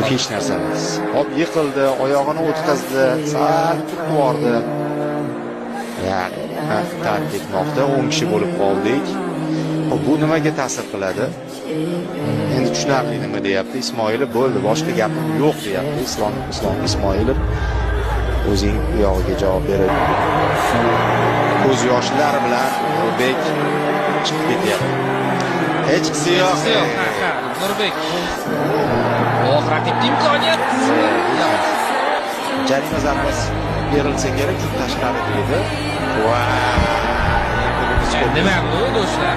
Hech narsa emas. Hop, yiqildi, oyog'ini o'tkazdi, sal turtib yubordi. Ya'ni tark etmoqda, 10 kishi bo'lib qoldik. Hop, bu nimaga ta'sir qiladi? Endi tushunarli nima deyapti Ismoilov, bo'ldi, boshqa gapim yo'q deyapti Islom Ismoilov. O'zing u yog'iga javob beradi. Ko'z yoshlar bilan Nurbek chiqib ketyapti. Hechqisi yo'q. Ha, Nurbek. Oh, raqibga imkoniyat. Jarima zarbasi berilsa kerak, chunki tashqari deydi. Va nima bu do'stlar?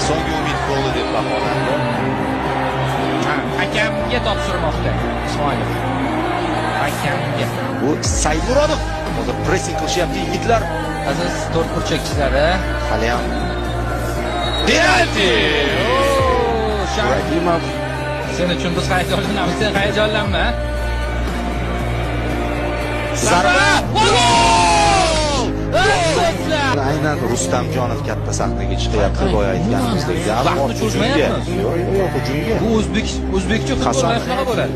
So'nggi umid goli deb baholandi. Hakamga topshirmoqda Ismoilov. Hakamga. Bu Saymurodov hozir pressing qilishyapti yigitlar. Aziz to'rt burchak chizadi. Hali ham penalti. Ibragimov, sen uchun biz hayajonlanamiz, sen hayajonlanma. Zarba! Gol! Aynan Rustamjonov katta sahnaga chiqyapti, boya aytganimizdek. Vaqtni cho'zmayapmiz. Yo'q, yo'q, hujumga. Bu o'zbekcha futbol shunaqa bo'ladi.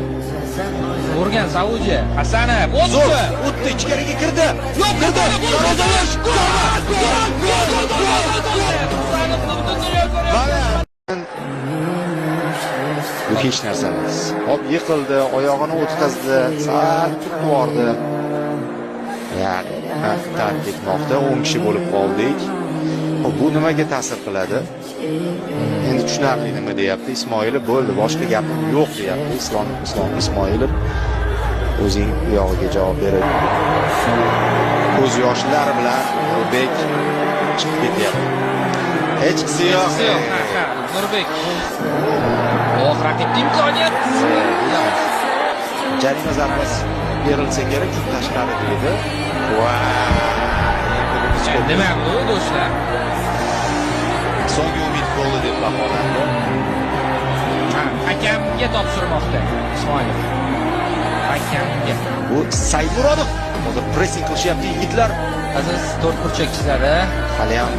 O'rgan Saudiya, Hasanov, zo'r o'tdi, ichkariga kirdi. Yo'q, kirdi. Darvozalash. Gol! Gol! Gol! Gol! Bu hech narsa emas. Hop, yiqildi, oyog'ini o'tkazdi, sal turtib yubordi. Ya'ni tark etmoqda, 10 kishi bo'lib qoldik. Hop, bu nimaga ta'sir qiladi? Endi tushunarli nima deyapti Ismoilov, bo'ldi, boshqa gapim yo'q deyapti Islom Ismoilov. O'zing u yog'iga javob beradi. Ko'z yoshlar bilan Nurbek chiqib ketyapti. Hechqisi yo'q. Ha, Nurbek. Oh, raqibga imkoniyat. Jarima zarbasi berilsa kerak, chunki tashqari deydi. Va nima bu do'stlar? So'nggi umid goli deb baholandi. Hakamga topshirmoqda Ismoilov. Hakamga. Bu Saymurodov hozir pressing qilishyapti yigitlar. Aziz to'rt burchak chizadi. Hali ham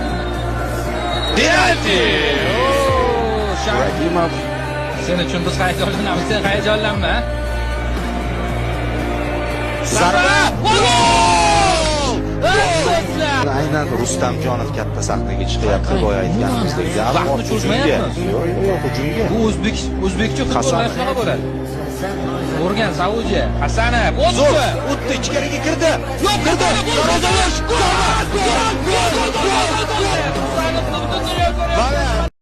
penalti. Ibragimov, sen uchun biz hayajonlanamiz, sen hayajonlanma. Zarba! Gol! Aynan Rustamjonov katta sahnaga chiqyapti, boya aytganimizdek. Vaqtni cho'zmayapmiz. Yo'q, yo'q, hujumga. Bu o'zbekcha futbol shunaqa bo'ladi. O'rgan Saudiya, Hasanov, zo'r o'tdi, ichkariga kirdi. Yo'q, kirdi. Darvozalash. Gol! Gol! Gol! Gol!